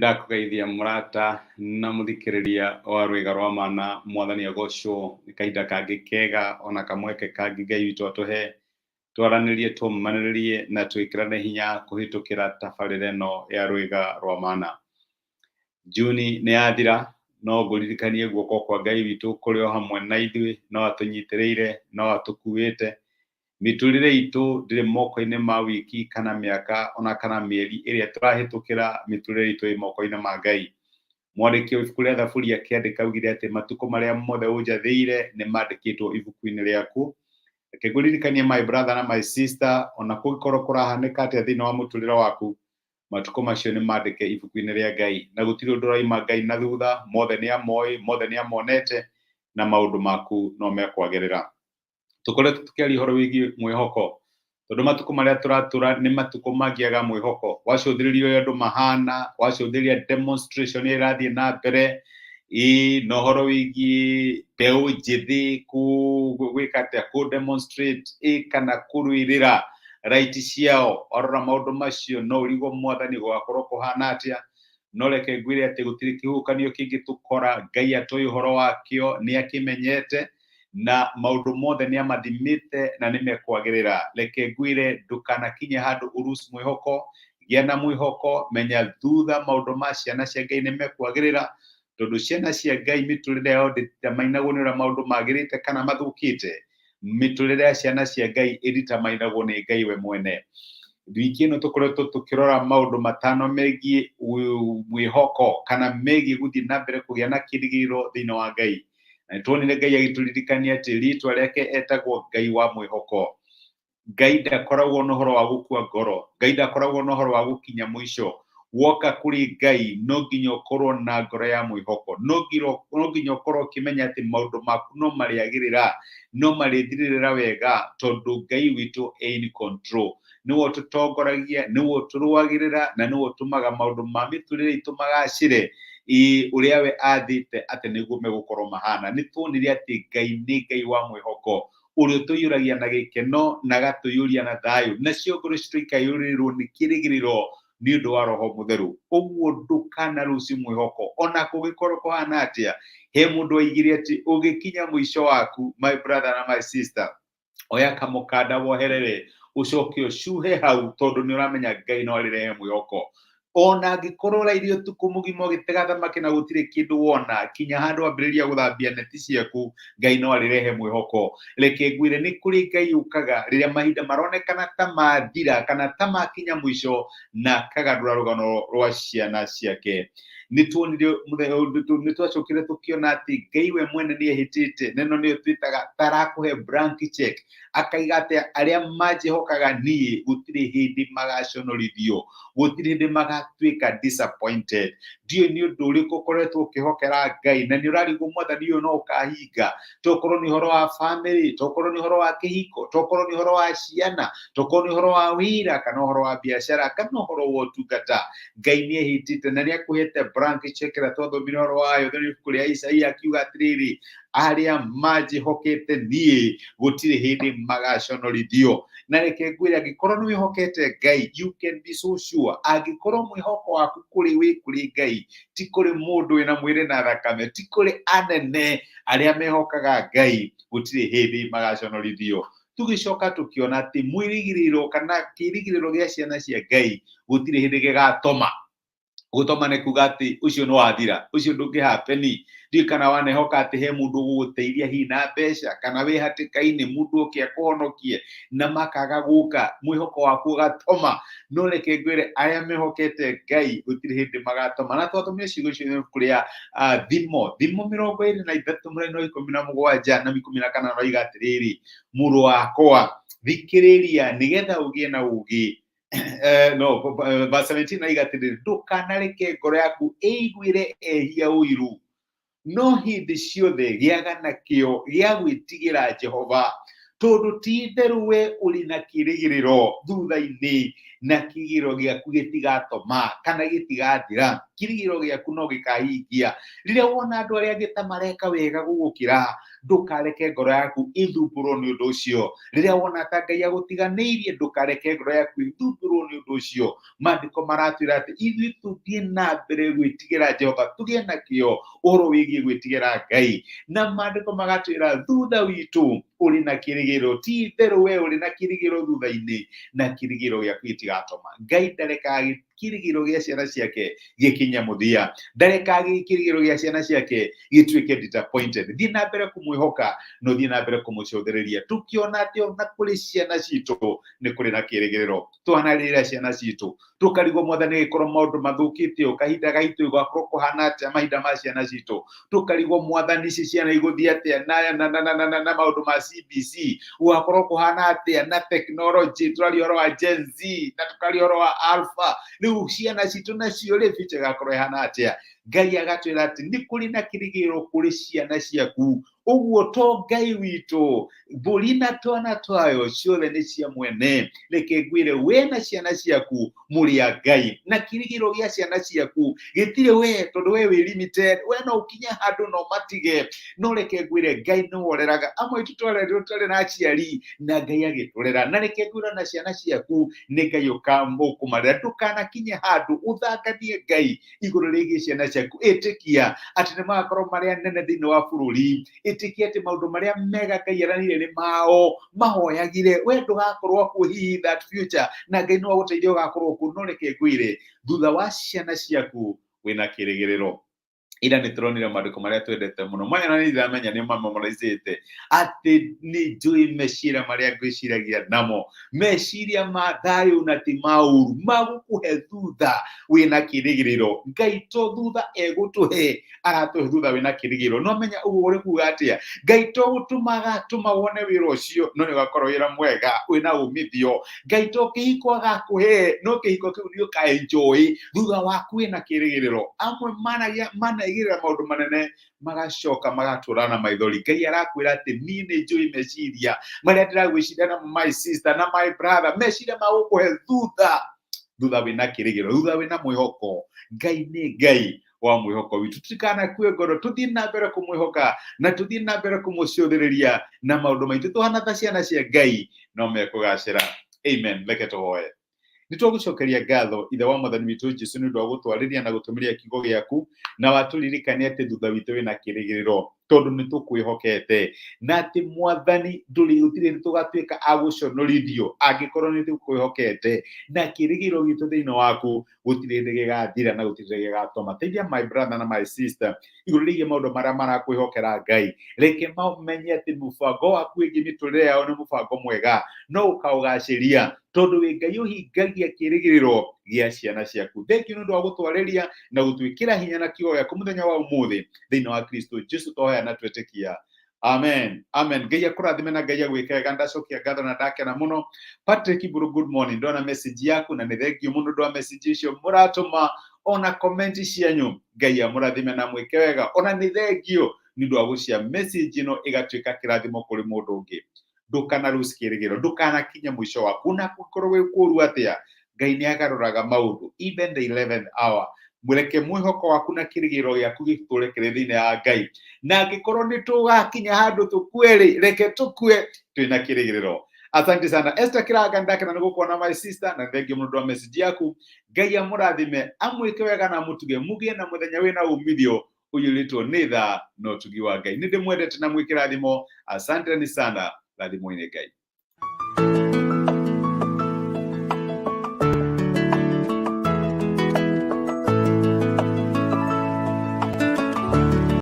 Nĩndakũgeithia mũrata na mũthikĩrĩria wa Rwĩga rwa Mana, Mwathani agocwo nĩ kahinda kangĩ kega ona kamweke kangĩ Ngai witũ atũhe twaranĩrie, tũmanĩrĩrie na twĩkĩrane hinya kũhĩtũkĩra tabarĩra ĩno ya Rwĩga rwa Mana. Juni nĩ yathira, no ngũririkanie guoko kwa Ngai witũ kũrĩ o hamwe na ithuĩ, no atũnyitĩrĩire, no atũkuĩte. Mĩtũrĩre itũ ndĩrĩ moko-inĩ ma wiki kana mĩaka ona kana mĩeri ĩrĩa tũrahĩtũkĩra, mĩtũrĩre itũ ĩ moko-inĩ ma Ngai. Mwandĩki wa ibuku rĩa Thaburi akĩandĩka augire atĩ matukũ marĩa mothe ũnjathĩire nĩ mandĩkĩtwo ibuku-inĩ rĩaku. Reke ngũririkanie my brother na my sister, ona kũngĩkorwo kũrahanĩka atĩa thĩinĩ wa mũtũrĩre waku, matukũ macio nĩ mandĩke ibuku-inĩ rĩa Ngai, na gũtirĩ ũndũ ũraima Ngai na thutha, mothe nĩ amoĩ, mothe nĩ amonete, na maũndũ maku no mekwagĩrĩra. Tũkoretwo tũkĩaria ũhoro wĩgiĩ mwĩhoko, tondũ matukũ marĩa tũratũra nĩ matukũ mangĩaga mwĩhoko. Wacũthĩrĩria ũrĩa andũ mahana, wacũthĩrĩria demonstration ĩrĩa ĩrathiĩ na mbere, ĩ na ũhoro wĩgiĩ mbeũ njĩthĩ gwĩka atĩa, kũ demonstrate ĩ kana kũrũĩrĩra right ciao. Warora maũndũ macio no ũrigwo Mwathani gũgakorwo kũhana atĩa. No reke ngwĩre atĩ gũtirĩ kĩhuhũkanio kĩngĩtũkora Ngai atoĩ ũhoro wakĩo, nĩ akĩmenyete na maũndũ mothe nĩ amathimĩte na nĩ mekwagĩrĩra. Reke ngwĩre ndũkanakinye handũ ũruci mwĩhoko, gĩa na mwĩhoko, menya thutha maũndũ ma ciana cia Ngai nĩ mekwagĩrĩra, tondũ ciana cia Ngai mĩtũrĩre yao ndĩtamainagwo nĩ ũrĩa maũndũ magĩrĩte kana mathũkĩte. Mĩtũrĩre ya ciana cia Ngai ĩritamainagwo nĩ Ngai we mwene. Wiki ĩno tũkoretwo tũkĩrora maũndũ matano megiĩ mwĩhoko kana megiĩ gũthiĩ na mbere kũgĩa na kĩrĩgĩrĩro thĩinĩ wa Ngai. Na nĩtuonire Ngai agĩtũririkania atĩ rĩtwa rĩake etagwo Ngai wa mwĩhoko. Ngai ndakoragwo na ũhoro wa gũkua ngoro, Ngai ndakoragwo na ũhoro wa gũkinya mũico. Woka kũrĩ Ngai no nginya ũkorwo na ngoro ya mwĩhoko, no nginya ũkorwo ũkĩmenya atĩ maũndũ maku no marĩagĩrĩra, no marĩthirĩrĩra wega, tondũ Ngai witũ e in control. Nĩwe ũtũtongoragia, nĩwe ũtũrũagĩrĩra, na nĩwe ũtũmaga maũndũ ma mĩtũrĩre itũ magacĩre ũrĩa we athĩte atĩ nĩguo megũkorwo mahana. Nĩ tuonire atĩ Ngai nĩ Ngai wa mwĩhoko, ũrĩa ũtũiyũragia na gĩkeno na agatũiyũria na thayũ, nacio ngoro citũ ikaiyũrĩrĩrwo nĩ kĩrĩgĩrĩro nĩ ũndũ wa Roho Mũtheru. Ũguo ndũkanaruci mwĩhoko ona kũngĩkorwo kũhana atĩa. He mũndũ waigire atĩ ũgĩkinya mũico waku, my brother na my sister, oya kamũkanda woherere ũcoke ũcuhe hau, tondũ nĩ ũramenya Ngai no arĩrehe mwĩhoko. Ona angĩkorwo ũrairie ũtukũ mũgima ũgĩtega thamaki na gũtirĩ kĩndũ wona, kinya handũ ambĩrĩria gũthambia neti ciaku, Ngai no arĩrehe mwĩhoko. Reke ngwĩre nĩ kũrĩ Ngai ũkaga rĩrĩa mahinda maronekana ta mathira kana ta makinya mũico, na akagarũra rũgano rwa ciana ciake. Nĩ tuonire nĩ twacokire tũkĩona atĩ Ngai we mwene nĩ ehĩtĩte, na ĩno nĩyo twĩtaga tarakũhe blank check, akaiga atĩ arĩa manjĩhokaga niĩ gũtirĩ hĩndĩ magaconorithio, gũtirĩ hĩndĩ magatuĩka disappointed. Ndiũĩ nĩ ũndũ ũrĩkũ ũkoretwo ũkĩhokera Ngai na nĩ ũrarigwo Mwathani ũyũ no ũkahinga, tokorwo nĩ ũhoro wa family, tokorwo nĩ ũhoro wa kĩhiko, tokorwo nĩ ũhoro wa ciana, tokorwo nĩ ũhoro wa wĩra kana ũhoro wa biacara kana ũhoro wa ũtungata. Ngai nĩ ehĩtĩte na nĩ akũhete blank check ĩrĩa twathomire ũhoro wayo thĩinĩ wa ibuku rĩa Isaia, akiuga atĩrĩrĩ, arĩa manjĩhokete niĩ gũtirĩ hĩndĩ magaconorithio. Na reke ngwĩre, angĩkorwo nĩ wĩhokete Ngai, you can be so sure, angĩkorwo mwĩhoko waku kũrĩ wĩ kũrĩ Ngai, ti kũrĩ mũndũ wĩna mwĩrĩ na thakame, ti kũrĩ anene, arĩa mehokaga Ngai gũtirĩ hĩndĩ magaconorithio. Tũgĩcoka tũkĩona atĩ mwĩrĩgĩrĩro kana kĩrĩgĩrĩro gĩa ciana cia Ngai gũtirĩ hĩndĩ gĩgatoma. Gũtoma nĩ kuga atĩ ũcio nĩ wathira, ũcio ndũngĩhapeni. Ndiũĩ kana wanehoka atĩ he mũndũ ũgũgũteithia hihi na mbeca, kana wĩ hatĩka-inĩ mũndũ oke akũhonokie na makaga gũka, mwĩhoko waku ũgatoma. No reke ngwĩre, arĩa mehokete Ngai gũtirĩ hĩndĩ magatoma. Na twathomire ciugo icio ibuku rĩa Thimo, Thimo 23 mũraini wa 17 na 14, roiga atĩrĩrĩ, mũrũ wakwa thikĩrĩria nĩgetha ũgĩe na ũũgĩ. No verse 17 aiga atĩrĩrĩ, ndũkanareke ngoro yaku ĩiguĩre ehia ũiru, no hĩndĩ ciothe gĩaga na kĩo gĩa gwĩtigĩra Jehova, tondũ ti itherũ we ũrĩ na kĩĩrĩgĩrĩro thutha-inĩ, Na kĩrĩgĩrĩro gĩaku gĩtigatoma kana gĩtigathira. Kĩrĩgĩrĩro gĩaku no gĩkahingia. Rĩrĩa wona andũ arĩa angĩ ta mareka wega gũgũkĩra, ndũkareke ngoro yaku ĩthumbũrwo nĩ ũndũ ũcio. Rĩrĩa wona ta Ngai agũtiganĩirie, ndũkareke ngoro yaku ĩthumbũrwo nĩ ũndũ ũcio. Maandĩko maratwĩra atĩ ithuĩ tũthiĩ na mbere gwĩtigĩra Jehova, tũgĩe na kĩo ũhoro wĩgiĩ gwĩtigĩra Ngai. Na maandĩko magatwĩra thutha witũ ũrĩ na kĩrĩgĩrĩro, ti itherũ we ũrĩ na kĩrĩgĩrĩro thutha-inĩ, na kĩrĩgĩrĩro gĩaku gĩtigatoma. Ngai ndarekaga kĩrĩgĩrĩro gĩa ciana ciake gĩkinye mũthia, ndarekaga kĩrĩgĩrĩro gĩa ciana ciake gĩtuĩke disappointed. Thiĩ na mbere kũmwĩhoka na ũthiĩ na mbere kũmũcũthĩrĩria, tũkĩona atĩ ona kũrĩ ciana citũ nĩ kũrĩ na kĩrĩgĩrĩro. Twanarĩrĩra ciana citũ tũkarigwo mwathani gĩkorwo maũndũ mathũkĩte ũũ, kahinda gaitũ gũgakorwo kũhana atĩa mahinda ma ciana citũ, tũkarigwo mwathani ici ciana igũthiĩ atĩa na maũndũ ma CBC, gũgakorwo kũhana atĩa na technology, tũraria ũhoro wa Gen Z na tũkaria ũhoro wa Alpha, rĩu ciana citũ nacio rĩ future ĩgakorwo ĩhana atĩa? Ngai agatwĩra atĩ nĩ kũrĩ na kĩrĩgĩrĩro kũrĩ ciana ciaku. Ũguo to Ngai witũ, mbũri na twana twayo ciothe nĩ cia mwene. Reke ngwĩre, we na ciana ciaku mũrĩ a Ngai, na kĩrĩgĩrĩro gĩa ciana ciaku gĩtirĩ we, tondũ we wĩ limited, we no ũkinye handũ no matige. No reke ngwĩre, Ngai nĩwe ũreraga. Amwe aitũ twarerirwo tũtarĩ na aciari na Ngai agĩtũrera. Na reke ngwĩre, na ciana ciaku nĩ Ngai ũkũmarera. Ndũkanakinye handũ ũthanganie Ngai igũrũ rĩgiĩ ciana ciaku. Ĩtĩkia atĩ nĩ magakorwo marĩ anene thĩinĩ wa bũrũri. Ĩtĩkia atĩ maũndũ marĩa mega Ngai eranĩire nĩ mao, mahoyagire. We ndũgakorwo kuo hihi that future, na Ngai no agũteithie ũgakorwo kuo. No reke ngwĩre, thutha wa ciana ciaku wĩna kĩrĩgĩrĩro. Ira nĩ tũronire maandĩko marĩa twendete mũno maya, na nĩ ndĩramenya nĩ mamemorizĩte, atĩ nĩ njũĩ meciria marĩa ngwĩciragia namo, meciria ma thayũ na ti ma ũru, magũkũhe thutha wĩna kĩrĩgĩrĩro. Ngai to thutha egũtũhe, aratũhe thutha wĩna kĩrĩgĩrĩro. No menya ũguo ũrĩ kuga atĩa, Ngai to gũtũmaga tũma wone wĩra ũcio, no nĩ ũgakorwo wĩra mwega wĩna umithio. Ngai to kĩhiko agakũhe, no kĩhiko kĩu nĩ ũka-enjoy thutha waku wĩna kĩrĩgĩrĩro. Amwe manaigĩrĩra maũndũ manene, magacoka magatũra na maithori. Ngai arakwĩra atĩ niĩ nĩ njũĩ meciria marĩa ndĩragwĩciria namo, my sister na my brother, meciria ma gũkũhe thutha, thutha wĩna kĩrĩgĩrĩro, thutha wĩna mwĩhoko. Ngai nĩ Ngai wa mwĩhoko witũ. Tũtikanakue ngoro, tũthiĩ na mbere kũmwĩhoka na tũthiĩ na mbere kũmũcũthĩrĩria, na maũndũ maitũ tũhana ta ciana cia Ngai no mekũgacĩra. Amen. Reke tũhoe. Nĩ twagũcokeria ngatho, Ithe wa Mwathani witũ Jesu, nĩ ũndũ wa gũtwarĩria na gũtũmĩria kiugo gĩaku, na watũririkania atĩ thutha witũ wĩna kĩrĩgĩrĩro, tondũ nĩ tũkwĩhokete, na atĩ Mwathani ndũrĩ gũtirĩ hĩndĩ tũgatuĩka a gũconorithio angĩkorwo nĩ tũkwĩhokete, na kĩrĩgĩrĩro gitũ thĩinĩ waku gũtirĩ hĩndĩ gĩgathira na gũtirĩ hĩndĩ gĩgatoma. Teithia my brother na my sister igũrũ rĩgiĩ maũndũ marĩa marakwĩhokera Ngai. Reke mamenye atĩ mũbango waku wĩgiĩ mĩtũrĩre yao nĩ mũbango mwega, no ũkaũgacĩria, tondũ wĩ Ngai ũhingagia kĩrĩgĩrĩro gĩa ciana ciaku. Thank you nĩ ũndũ wa gũtwarĩria na gũtwĩkĩra hinya na kiugo gĩaku mũthenya wa ũmũthĩ thĩinĩ wa Kristo Jesu twahoya na twetĩkia. Amen. Amen. Ngai akũrathime na Ngai agwĩke wega. Ndacokia ngatho na ndakena mũno. Patrick Iburu, good morning. Ndona message yaku na nĩ thank you mũno ũndũ wa message icio mũratũma ona comment cianyu. Ngai amũrathime na mwĩke wega. Ona nĩ thank you nĩ ũndũ wa gũcia message ĩno ĩgatuĩka kĩrathimo kũrĩ mũndũ ũngĩ. Ndũkana lose kĩrĩgĩrĩro, ndũkanakinye mũico waku na kũngĩkorwo gwĩ kũũru atĩa, Ngai nĩ agarũraga maũndũ even the 11th hour. Reke mwĩhoko waku na kĩrĩgĩrĩro gĩaku gĩtũre kĩrĩ thĩinĩ wa Ngai, na angĩkorwo nĩ tũgakinya handũ tũkue rĩ, reke tũkue twĩna kĩrĩgĩrĩro. Asante sana Esther Kiranga, ndakena nĩ gũkuona my sister, na thank you mũno ũndũ wa message yaku. Ngai amũrathime, amwĩke wega na amũtuge, mũgĩe na mũthenya wĩna umithio ũiyũrĩtwo nĩ tha na ũtugi wa Ngai. Nĩ ndĩmwendete na mwĩ kĩrathimo. Asanteni sana, rathimwo-inĩ Ngai.